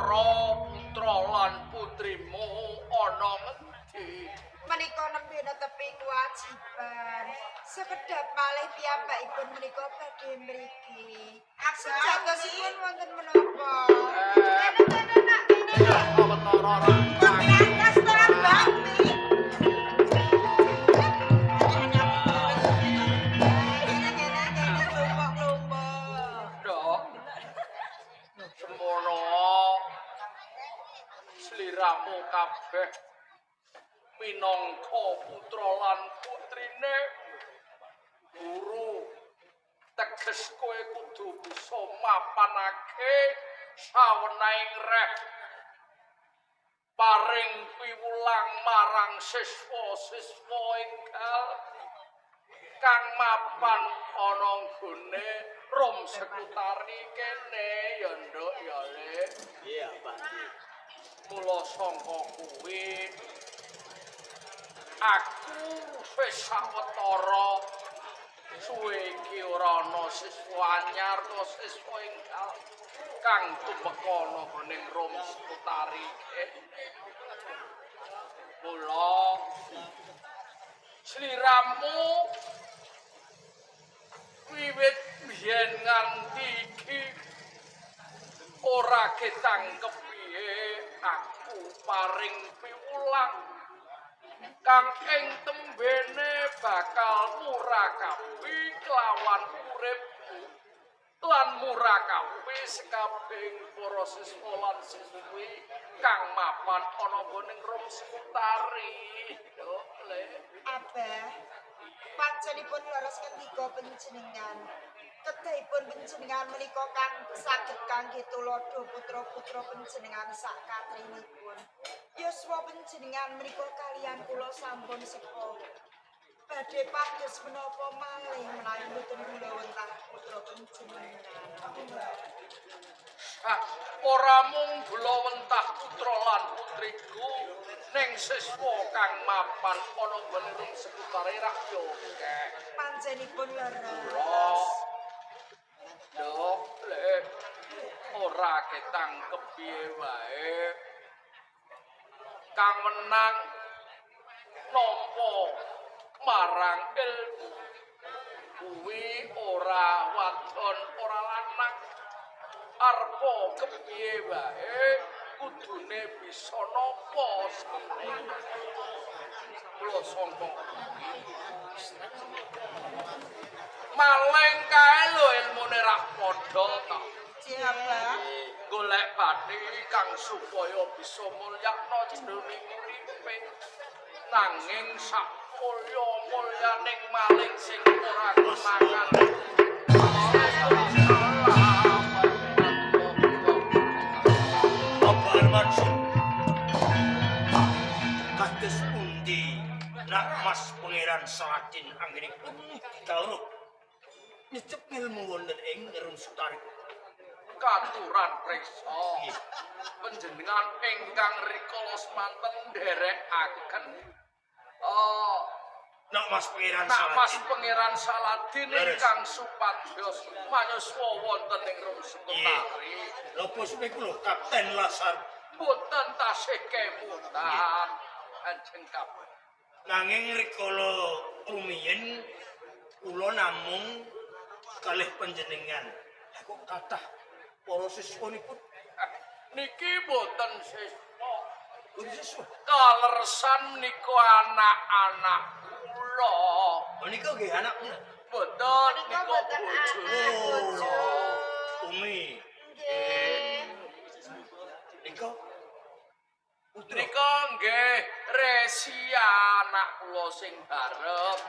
Para putra lan putrimu ana ngendi? Menika nembe netepi kewajiban. Sekedhap malih piyambakipun menika badhe mriki. Sejatosipun wonten menapa? Kene nak kene nak. Awetara ra. Atas terang bakmi. Kene kene kene klumpuk-klumpuk. Dok. Semono sliramu kabeh minangka putra lan putrine guru, teges kowe kudu bisa mapanake sawenahing reh paring piwulang marang siswa-siswa enggal kang mapan ana nggone Rom Sekutari kene ya, Nduk, ya, Le. Iya, Pak. Mula sangka kuwi aku wis sawetara suwe iki ora ana siswa anyar utawa siswa enggal kang tumeka ana nggone Rom Sekutari kene. Mula sliramu wiwit biyen nganti iki ora ketangkep piye aku paring piwulang kang ing tembene bakal murakabi kelawan uripmu lan murakabi sekabehing para siswa lan siswi kang mapan ana nggone Rom Sekutari. Nduk, Le. Abah, pancenipun leres ngendika panjenengan. Kedahipun panjenengan menika kang saged kangge tuladha putra-putra panjenengan sak katrinipun. Yuswa panjenengan menika kaliyan kula sampun sepuh. Badhe pados menapa malih menawi mboten kula wentah putra panjenengan. Ah, ora mung gula wentah putra lan putriku ning siswa kang mapan ana nggone Rom Sekutare rak yo akeh. Pancenipun Mula leres. Nduk, Le, ora ketangkep piye wae kang menang nampa marang ilmu kuwi ora wadon ora lanang, arepa kepiye wae kudune bisa nampa seneng. Mula sangka maling kae lho ilmune rak padha ta. Siapa? Golek bathi kang supaya bisa mulyakno jroning uripe, nanging sak mulya-mulyaning maling sing ora kemakan. Apa Almansur? Kados pundi Nak Mas Pangeran Saladin anggenipun dawuh nyecep ilmu wonten ing Rom Sutari? Katuran priksa panjenengan ingkang rikala semanten nderekaken Nak Mas Pangeran Nak Mas Saladin. Pangeran Saladin Leres. ingkang supados manyuswa wonten ing Rom Sekutari. Lha bosne kula Kapten Lasar. Mboten tasih kemutan Kanjeng Kapten. Nanging rikala rumiyin kula namung kalih panjenengan. Lah kok kathah para siswanipun? Niki mboten siswa. Ora siswa. Kaleresan menika anak-anak kula. Menika nggih anak kula. Mboten, Menika nika mboten bojo. anak, bojo. Umi. Nggih. Nika putra. Nika nggih Resia anak kula sing barep.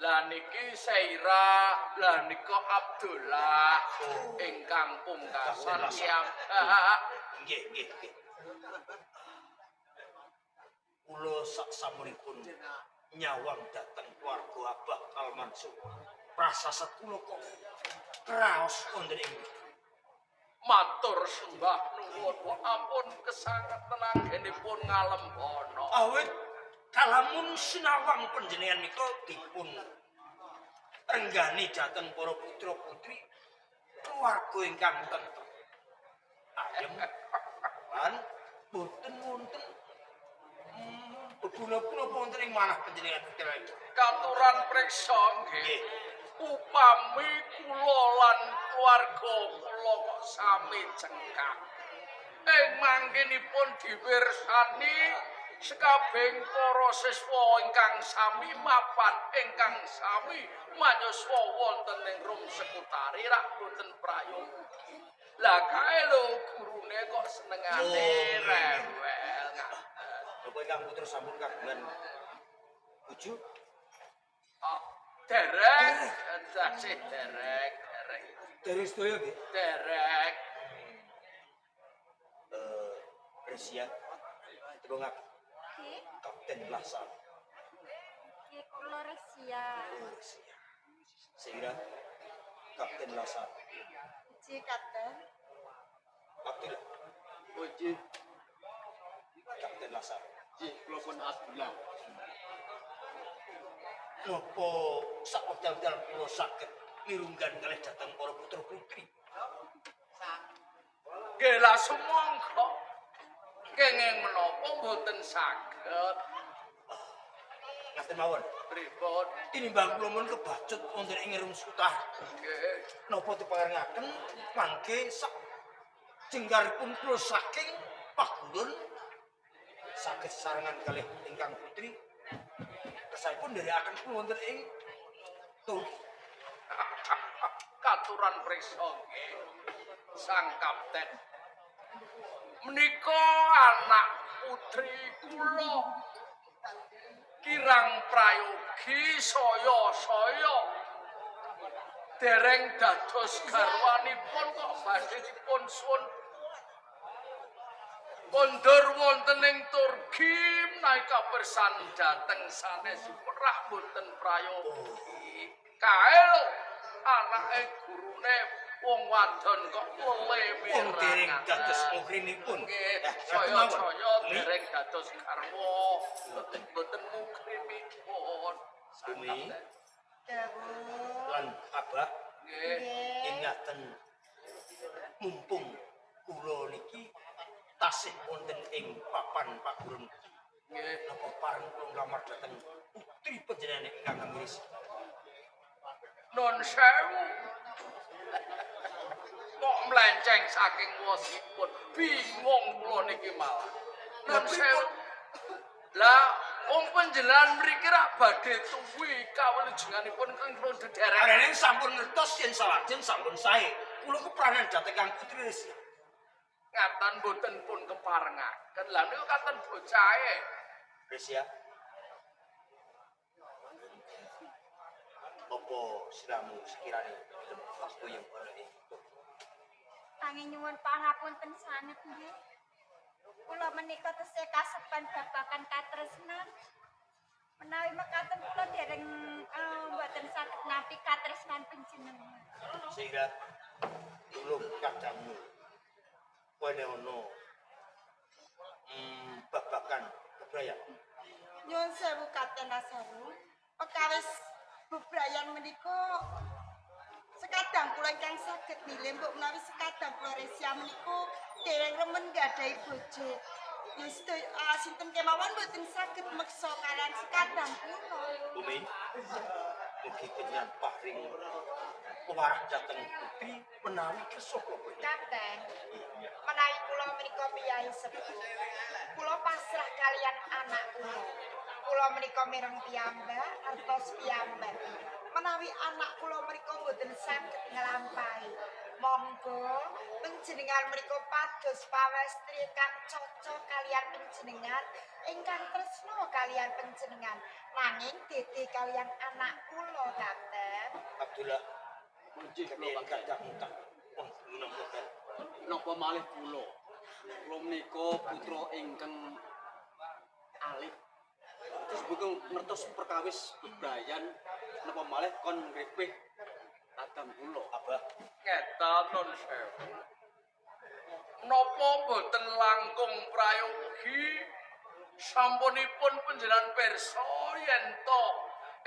Lah niki Seira, lah nika Abdullah ingkang pungkasan piyambak. Nggih, nggih, nggih. Kula sak samunipun nyawang dhateng keluarga Abah Almansur. Prasasat kula kok kraos wonten ing mriki. Matur sembah nuwun, ampun kesanget anggenipun ngalembono. Awit kalamun sinawang panjenengan nika dipun renggani dhateng para putra-putri keluarga ingkang tentrem. Ayem lan boten wonten bebuna-buna wonten ing manah panjenengan dherek. Katuran priksa nggih. Upami kula lan keluarga kula kok sami cengkak. Ing mangkenipun diwirsani sekabehing para siswa ingkang sami mapan ingkang sami manyuswa wonten ing Rum Sekutari rak boten prayogi. Lah kae lho gurune kok senengane rewel ngaten. Napa ingkang putra sampun kagungan bojo? Oh, derek, tasih derek, derek. Derek sedaya nggih. Derek. Resia. Tengok. Kapten Lasar. Nggih, kula Resia. Resia. Seira Kapten Lasar. Nggih, Kapten. Abdullah. Oh, nggih. Kapten Lasar. Nggih, kula pun Abdullah. Napa sak wekdal kula saged mirunggan kalih dhateng para putra putri? Nggih, lah sumangga. Kenging menapa mboten saged. Ngaten mawon. Pripun? Tinimbang kula mun kebacut wonten ing Rum Sekutar. Nggih. Napa diparengaken mangke sak jenggaripun kula saking pagulun saged sarengan kalih ingkang putri. Kesaipun nderekaken kula wonten ing Turki. Katuran priksa nggih. Sang kapten. Menika anak putri kula kirang prayogi saya-saya dereng dados garwanipun kok badhe dipun suwun kondur wonten ing Turki menawi kapersan dhateng sanesipun rak boten prayogi. Kae lho anake gurune wong wadon kok lele Wong dereng dados mukrinipun. Nggih, saya-saya dereng dados garwa. Boten mukrinipun. Umi Dawuh. lan Abah Nggih. ingaten mumpung kula niki tasih wonten ing papan pagurun. Nggih. Napa pareng kula nglamar dhateng putri panjenengan ingkang Inggris. Nun sewu. Kok mlenceng saking wosipun. Bingung kula niki malah. Nun sewu. Lah wong panjenengan mriki rak badhe tuwi kawulujenganipun keng kula dederek. Arene sampun ngertos yen salajeng sampun sae. Kula kepranan dhateng Kang Putri Resia. Ngaten boten pun keparengaken. Lah niku katen bocahe. Resia. Apa siramu sekirane gelem kuyung ana ing Kangge nyuwun pangapunten sanget nggih. Kula menika tesih kasepan babagan katresnan. Menawi mekaten kula dereng mboten saged nampi katresnan panjenengan. Sehingga tulung kadangmu wene ana babagan bebrayan. Nyuwun sewu Kapten Asaru. Pekawis bebrayan menika sekadang kula ingkang saged milih mbok menawi sekadang kula Resia menika dereng remen nggadahi bojo. Ya sedaya sinten kemawon mboten saged meksa kalian sekadang kula. Umi, mugi panjenengan paring pewarah dhateng putri menawi kersa kula. Kapten, menawi kula menika piyai sepuh, kula pasrah kalian anak kula. Kula menika mireng piyambak, ngertos piyambak. Menawi anak kula menika mboten saged nglampahi, monggo panjenengan menika pados pawestri ingkang cocok kalian panjenengan, ingkang tresna kalian panjenengan, nanging dede kalian anak kula, Kapten. Abdullah, Nggih, kula kepiye Kapten. kadangmu tak menapa ben? Napa malih kula? Kula menika putra ingkang alit. Terus bukan ngertos perkawis bebrayan napa malih kon ngripih kadang kula. Abah, Ngeten nun sewu. Napa mboten langkung prayogi sampunipun panjenengan pirsa yen to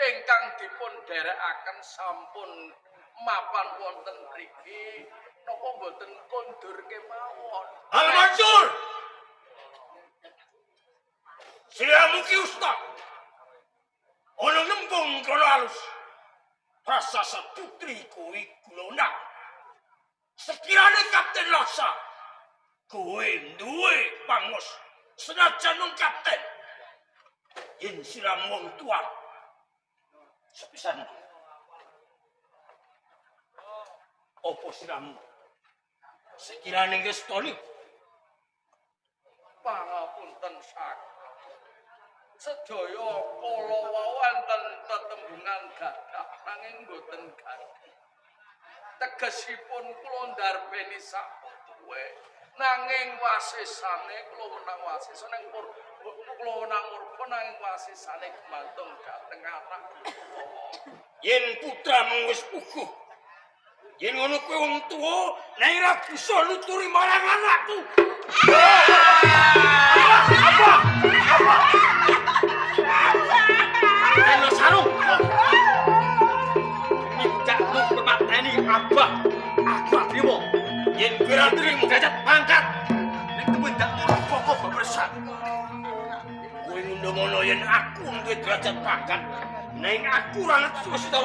ingkang dipun dherekaken sampun mapan wonten mriki napa mboten kondur kemawon. Kowe duwe pangos senajan nang kapten. Yen siramu wong tua. Sepisan. Opo siramu? Sekirane ngestoni Pangapunten sanget. Sedaya kala wau wonten tetembungan gadah nanging mboten gadah. Tegesipun kula ndarbeni sak putuwe nanging wasesane kula menang wasesa ning kula menang murba nanging wasesane gumantung dhateng anak kula. Yen putramu wis puguh, yen ngono kowe wong tuwa nek ora bisa nuturi marang anakku. Apa? Apa? Eno sarung. Mindakmu pemateni abah. Aku ora trimo. Yen kowe ora trimo derajat pangkat. Nek tumindakmu ora pokok bebersan. Kowe ngono yen aku duwe derajat pangkat, ning aku ora ngerti wis to.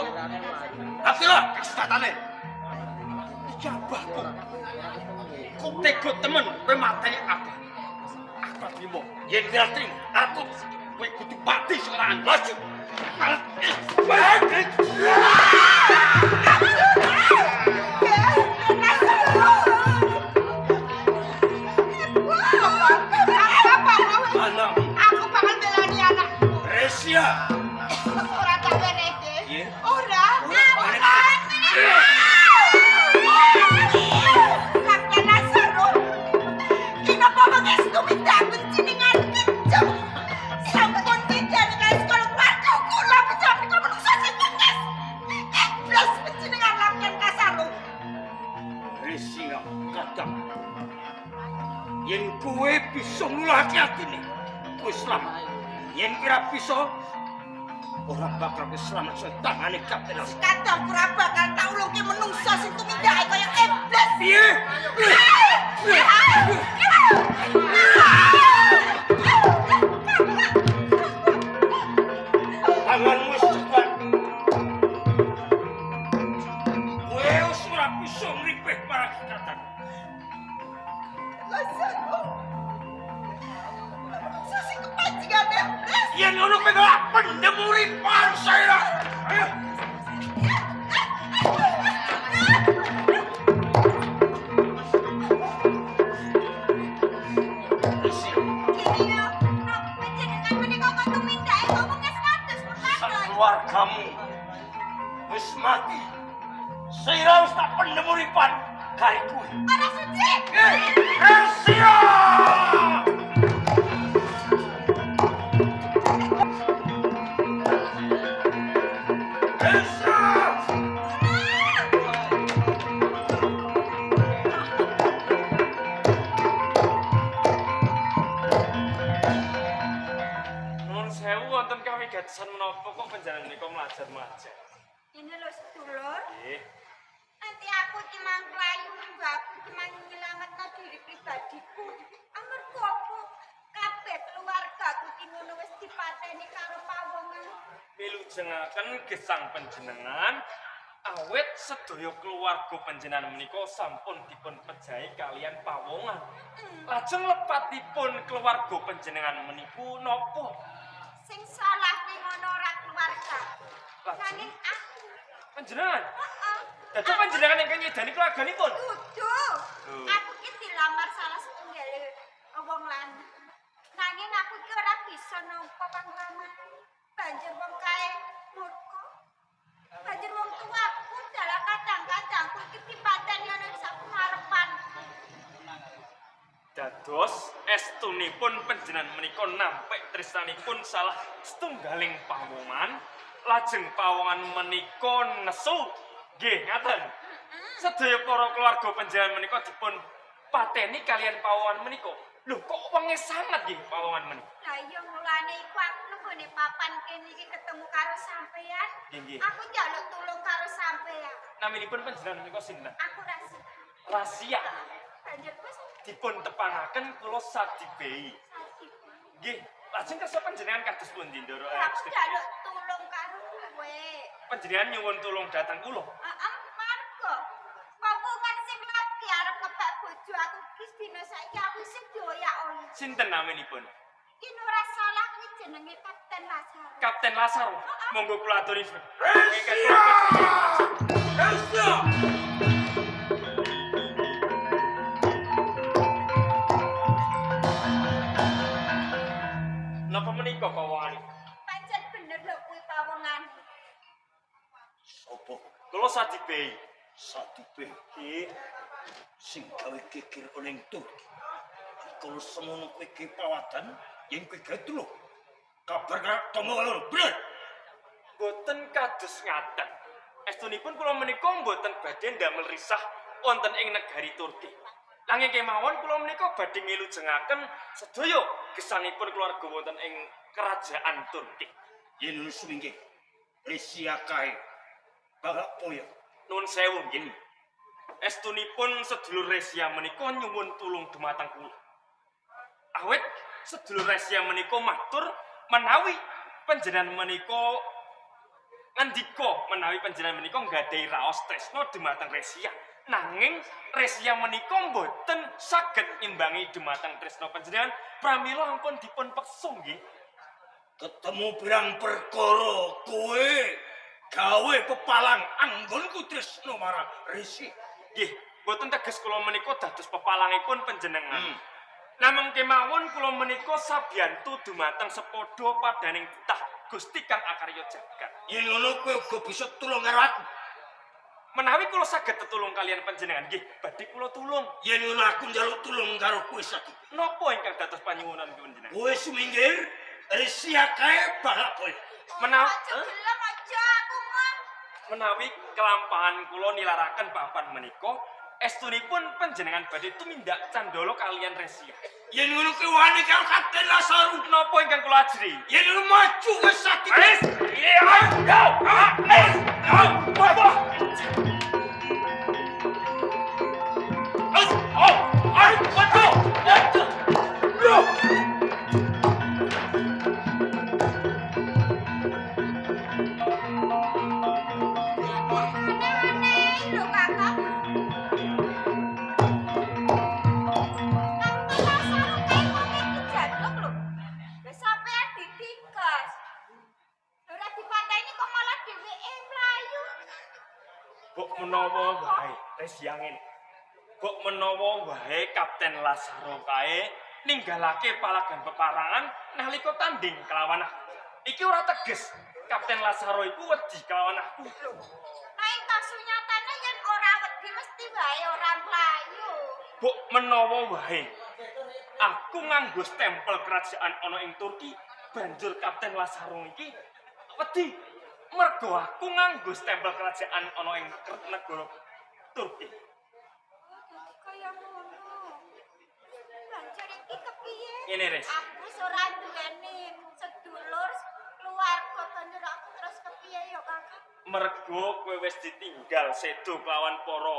Atilah kastatane. Iki abahku. Kok tega temen kowe mateni abah. Aku ora trimo. Yen kowe ora trimo, aku kowe kudu mati sekolahan. Maju. Anakmu. Aku bakal belani anakku. Resia. Ora tak wenehke. Ora. Kapten Nasaro. Kenapa wis tumindak panjenengan kejem? Sampun tidak kali sekolah keluarga kula panjenengan menungso sing bengkes. Iblis panjenengan Kapten Kasaro. Resia kadang. Yen kowe bisa nglulahake atine, kowe selamat. Yen ora bisa, ora bakal selamat saka tangane Kapten Nasaro. Kadang ora bakal tak ulungke menungso sing tumindake kaya iblis. Piye? Tanganmu wis cepat. Kowe wis ora bisa ngripih marang kadang. Lasaro. Menungso sing kepancingan iblis. Yen ngono kowe ora pendem uripan saya. Ayo. Resia. Kini yo, panjenengan menika kok tumindake kok wong kados mekaten. Keluargamu wis mati. Sira wis tak pendem uripan kari kowe. Ora suci. Resia! Resia! Nuwun sewu wonten kawigatosan menapa kok panjenengan menika mlajar-mlajar. Ini lho sedulur. Nggih. Nanti aku iki mang mlayu aku iki mang nyelametno diri pribadiku. Amarga apa? Kabeh keluargaku iki ngono wis dipateni karo pawongan. Milujengaken gesang panjenengan awit sedaya keluarga panjenengan menika sampun dipun pejahi kalian pawongan. Lajeng lepatipun keluarga panjenengan meniku napa? Sing salah kuwi ngono ora keluarga. Lajeng Nanging aku. panjenengan. Heeh. Dados panjenengan ingkang nyedani keluarganipun. Dudu. Aku ki dilamar salah setunggale wong lanang. Nanging aku ki ora bisa nampa panglamar. Banjur wong kae murka. Banjur wong tuaku dalah kadang-kadangku iki dipateni ana ing sak ngarepanku. Dados estunipun panjenengan menika nampik tresnanipun salah setunggaling pawongan, lajeng pawongan menika nesu. Nggih, ngaten. Sedaya para keluarga panjenengan menika dipun pateni kalian pawongan menika. Lho, kok wenge sanget nggih pawongan menika? Lah iya mulane iku aku nenggone papan kene iki ketemu karo sampean. Nggih, nggih. Aku njaluk tulung karo sampean. Naminipun panjenengan menika sinten? Aku rasia. Rasia. Banjur wis Dipun tepangaken kula Sadibei. sadibe. Nggih, lajeng kersa panjenengan kados pundi, Ndoro? Aku njaluk tulung karo kowe. Panjenengan nyuwun tulung dhateng kula. Heeh, marga pawongan sing lagi arep ngebak bojo aku iki dina saiki Diawisi dioyak-oyak. Sinten naminipun? Yen ora salah kuwi jenenge Kapten Lasaro. Kapten Lasaro. Monggo kula aturi. Resia! Resia! Napa menika pawongane? Pancen bener lho kuwi pawongane. Sopo? Kula Sadibei. Sadibei. Nggih. Sing gawe geger ning Turki. Kalau semono kowe ge pawadan, yen kowe gawe tulung. Kabar karo tangga loro, bener. Mboten kados ngaten. Estunipun kula menika mboten badhe ndamel risah wonten ing negari Turki. Nanging kemawon kula menika badhe ngilujengaken sedaya gesangipun keluarga wonten ing kerajaan Turki. Yen ngono suwingke, Resia kae bakal poyo. Nuwun sewu nggih. Estunipun sedulur Resia menika nyuwun tulung dumateng kula. Awit sedulur Resia menika matur menawi panjenengan menika ngendika menawi panjenengan menika nggadahi raos tresna dumateng Resia. Nanging Resia menika mboten saged ngimbangi dumateng tresna panjenengan, pramila ampun dipun peksa nggih. Ketemu pirang perkara kowe gawe pepalang anggonku tresna marang Resia. Nggih, mboten teges kula menika dados pepalangipun panjenengan. Namung kemawon kula menika sabiyantu dumateng sepadha padaning titah Gusti Kang Akarya Jagat. Yen ngono kowe uga bisa tulung karo aku. Menawi kula saged tetulung kalian panjenengan nggih, badhe kula tulung. Yen ngono aku njaluk tulung karo kowe saiki. Napa ingkang dados panyuwunan panjenengan? Kowe suminggir, Resia kae bakal kowe. Menawi aja gelem aja aku mah. Menawi kelampahan kula nilaraken papan menika, estunipun panjenengan badhe tumindak candala kalian Resia. Yen ngono kowe wani karo Kapten Lasaro. Napa ingkang kula ajri? Yen ngono maju wis saiki. Wis, iya, yo, wis, yo, wah. Wis, oh, ayo, maju, maju. Yo. Aneh-aneh lho Kakak. Kapten Lasaro kae wong iki jaduk lho. Lah sampean ditingkas. Ora dipateni kok malah dheweke mlayu. Mbok menawa wae Resia ngene. Mbok menawa wae Kapten Lasaro kae ninggalake palagan peparangan nalika tanding kelawan aku. Iki ora teges Kapten Lasaro iku wedi kelawan aku. Nanging kasunyatane yen ora wedi mesti wae ora mlayu. Mbok menawa wae aku nganggo stempel kerajaan ana ing Turki, banjur Kapten Lasaro iki wedi mergo aku nganggo stempel kerajaan ana ing negara Turki. Oh, dadi kaya ngono. Banjur iki kepiye? Ngene, Res. Aku wis ora duweni sedulur keluarga banjur aku terus kepiye ya, Kakak? Mergo kowe wis ditinggal sedo kelawan para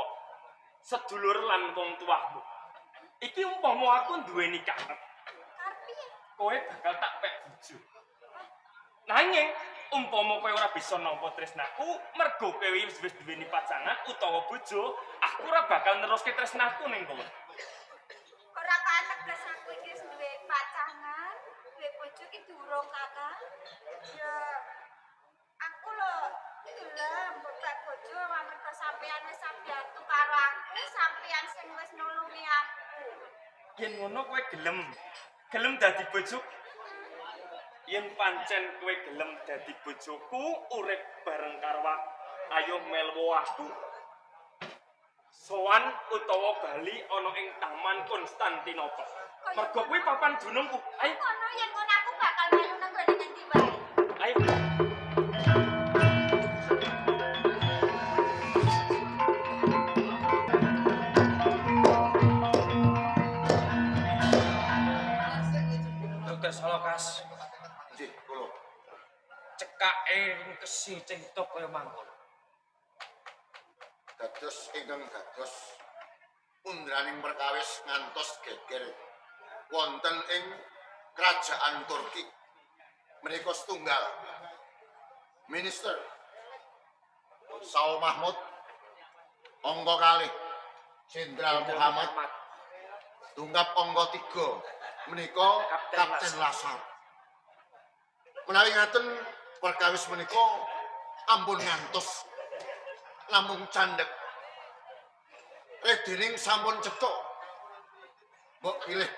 sedulur lan wong tuamu. Iki umpama aku duweni karep, Karep piye? kowe bakal tak pek bojo. Nanging umpama kowe ora bisa nampa tresnaku, mergo kowe wis duweni pacangan utawa bojo, aku ora bakal neruske tresnaku ning kowe. Ora kateges aku iki wis duwe pacangan, duwe bojo ki durung, Kakak. Ya aku lho gelem mbok bojo amarga sampean wis sambiyantu karo aku, sampean sing wis nulungi aku. Yen ngono kowe gelem, gelem dadi bojoku. Yen pancen kowe gelem dadi bojoku, urip bareng karo aku, ayo melwo aku. Sowan utawa bali ana ing Taman Konstantinopel. Mergo kuwi papan dunungku. Ayo, Ngono yen ngono aku bakal melu nang gone ngendi wae. ayo. Dokter Solokas, Nggih, kula. cekake ringkesi crita kaya mangkono. Dados ingkang dados undraning perkawis ngantos geger wonten ing kerajaan Turki. Menika setunggal Minister Saul Mahmud angka kalih Jenderal Muhammad Dungkap angka 3 menika Kapten Lasar. Menawi ngaten perkawis menika ampun ngantos namung candhek. Redining sampun cetha. Mbok pilih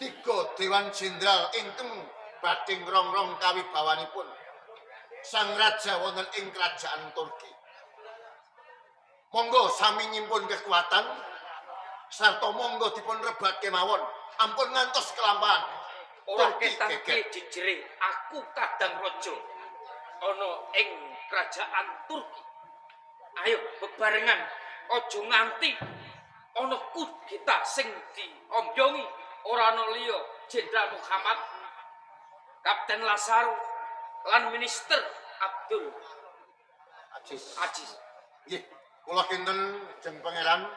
3 dewan jenderal ingkang badhe ngrongrong kawibawanipun sang raja wonten ing kerajaan Turki. Monggo sami nyimpun kekuatan sarta monggo dipun rebat kemawon. Ampun ngantos kelampahan. Ora ketangke jejere aku kadang raja ana ing kerajaan Turki. Ayo bebarengan aja nganti ana kudeta sing diombyongi ora ana liya Jenderal Muhammad, Kapten Lasaro lan Minister Abdul Aziz. Aziz. Nggih, kula kinten jeng pangeran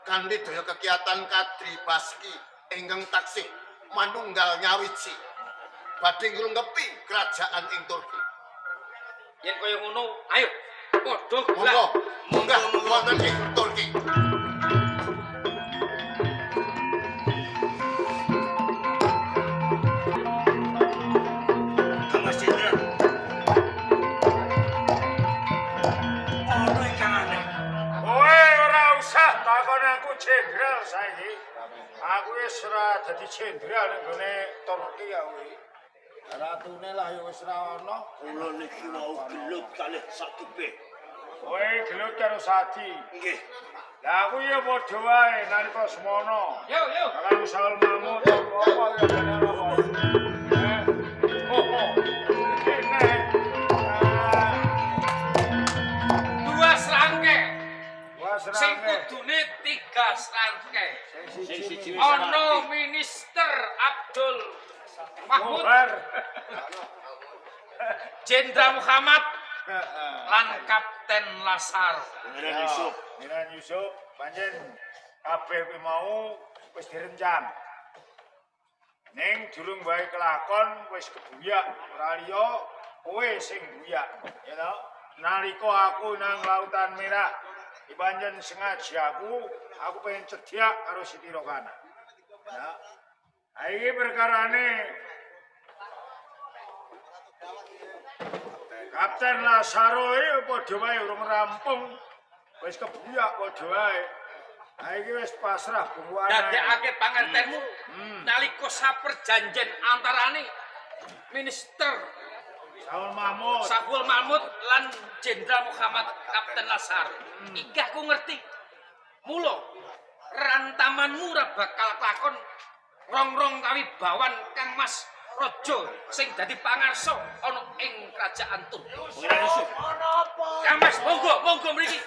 kanthi daya kekiatan Kadri Baski ingkang taksih manunggal nyawiji badhe ngrungkepi kerajaan ing Turki. Yen kaya ngono, ayo padha monggo munggah wonten ing Turki. Kang Mas Jenderal. Ono ingkang aneh. Kowe ora usah takon aku jenderal saiki. Aku wis ora dadi jenderal ning gone Turki aku iki. Ratune lah ya wis ora ana. Kula niki wau gelut kalih Sadibe. Kowe gelut karo Sadi. Nggih. Lah aku ya padha wae nalika semono. Yo yo. Karo Saul Mahmud apa ya bener apa. Oh oh. Dua serangke. Sing kudune 3 serangke. Ana Minister Abdul Mahmud, Jenderal Muhammad lan Kapten Lasar. Pangeran Yusuf. Pangeran Yusuf pancen kabeh kuwi mau wis direncana. Ning durung wae kelakon wis kebuyak, ora liya kowe sing buyak, ya toh. Nalika aku nang Lautan Merah, pancen sengaja aku pengen cedhak karo Siti Rokana. Ya. Ha iki perkarane Kapten Lasaro iki padha wae urung rampung. Wis kebuyak padha wae. Ha iki wis pasrah bungkuane. Dadekake pangertenmu nalika saperjanjen antarane Minister Saul Mahmud. Saul Mahmud lan Jenderal Muhammad Kapten Lasaro. Iki aku ngerti. Mula rantamanmu ora bakal kelakon rongrong kawibawan Kang Mas Raja sing dadi pangarsa ana ing kerajaan Turki. Pangeran Yusuf. Kang Mas, monggo, monggo mriki.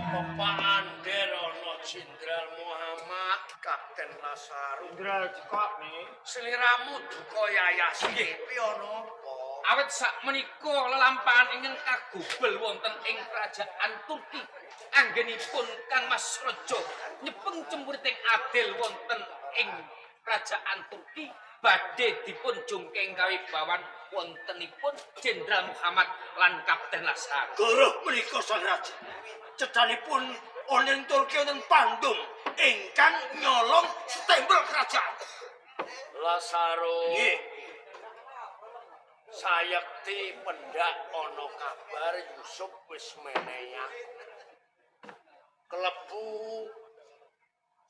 Pepander ana Jenderal Muhammad, Kapten Lasaro. Jenderal Cekok nih. Seliramu duka yayas nggih. Piye ana apa? Awit sakmenika lelampahan ingkang kagubel wonten ing kerajaan Turki. Anggenipun Kang Mas Raja nyepeng cempuriting adil wonten ing kerajaan Turki badhe dipun jungking kawibawan wontenipun Jenderal Muhammad lan Kapten Lasar. Goroh menika sang raja. Cethanipun wonten Turki wonten pandum ingkang nyolong stempel kerajaan. Lasaro. Nggih. Sayekti pendak ana kabar Yusuf wis menehi aku. Klebu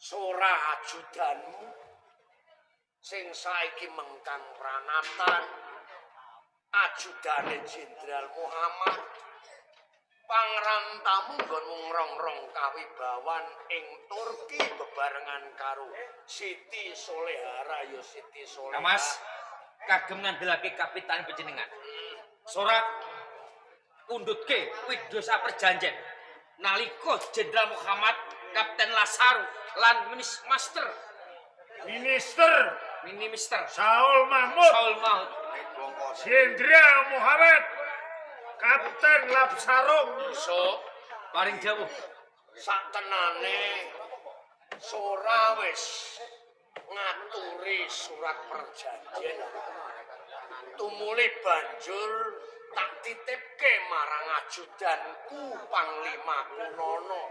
sora ajudanmu sing saiki mengkang pranatan ajudane Jenderal Muhammad pangrantamu nggonmu ngrong-rong kawibawan ing Turki bebarengan karo Siti Solehara ya Siti Solehara. Mas, kagem ngandhelake kapitan panjenengan. Sora pundhutke widosa perjanjen nalika Jenderal Muhammad, Kapten Lasaro lan Minister Saul Mahmud, Saul Mahmud, Jenderal Muhammad, Kapten Lasaro. Yusuf paring jawuh. Satenane Sora wis ngaturi surat perjanjian. Tumuli banjur tak titipke marang ajudanku Panglima Kunana.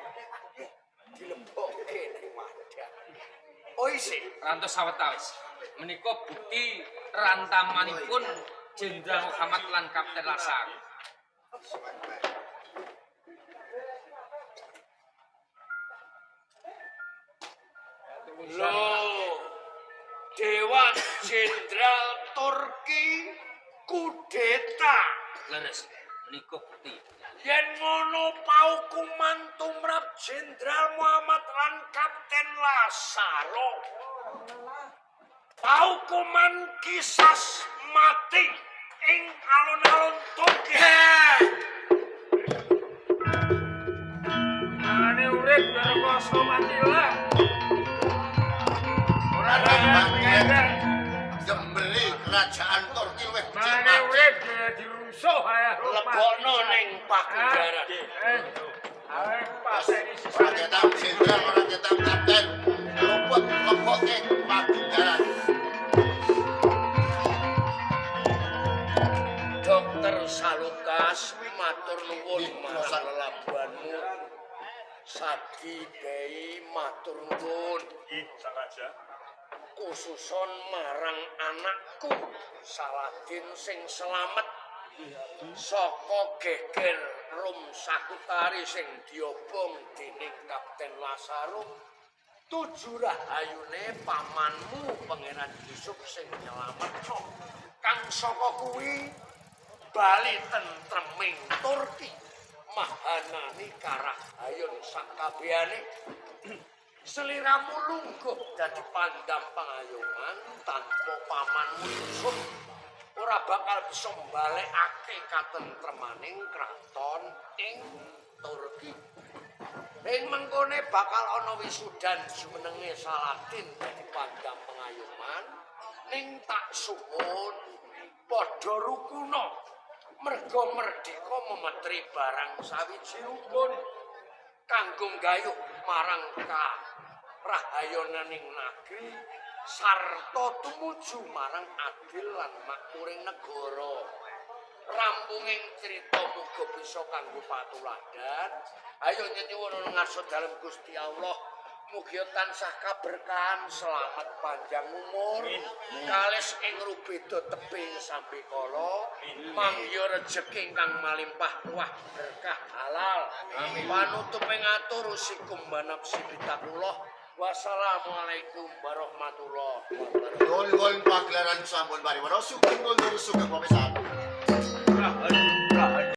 Dilebokke ning wadah. Oh isih Rantos sawetawis. Menika bukti rantamanipun Jenderal Muhammad lan Kapten Lasar. Loh, Dewan Jenderal Turki kudeta. Leres, menika bukti. Yen ngono paukuman tumrap Jenderal Muhammad lan Kapten Lasaro. Paukuman kisas mati ing alun-alun Turki. Mangane urip ya rekoso mati lah. Ora kaya Jembeli kerajaan Turki luwih becik. Mangane urip ya dirusuh ae. Lebokno ning pakunjaran. Ae paseni Ora ketang jenderal, ora ketang kapten. Luput lebokke pakunjaran. Dokter Salukas matur nuwun marang lelabuhanmu. Sadi Bei matur nuwun. Nggih, Sang Raja. Khususon marang anakku Saladin sing selamet saka geger Rum Sakutari sing diobong dening Kapten Lasaro. Tuju rahayune pamanmu Pangeran Yusuf sing nyelametno kang saka kuwi bali tentreming Turki mahanani karahayun sakabehane. Seliramu lungguh dadi pandam pangayoman tanpa pamanmu Yusuf ora bakal bisa mbalekake katentremaning kraton ing Turki. Ing mengkone bakal ana wisudan jumenenge Saladin dadi pandam pangayoman ning tak suwun padha rukuna merga merdeka memetri barang sawiji rukun kanggo nggayuh marang karahayonaning negeri sarta tumuju marang adil lan makmuring negara. Rampunging crita muga bisa kanggo patuladan. Ayo nyenyuwun ana ngarsa dalem Gusti Allah. Mugi tansah kaberkahan, selamat panjang umur, kalis ing rubeda tebing sambikala, mangya rejeki ingkang malimpah ruah berkah halal. Panutupe ngatur usikum banapsi bitakullah. Wassalamualaikum warahmatullahi wabarakatuh. Nuwun pagelaran sampun pariwana sugeng kondur sugeng papisan.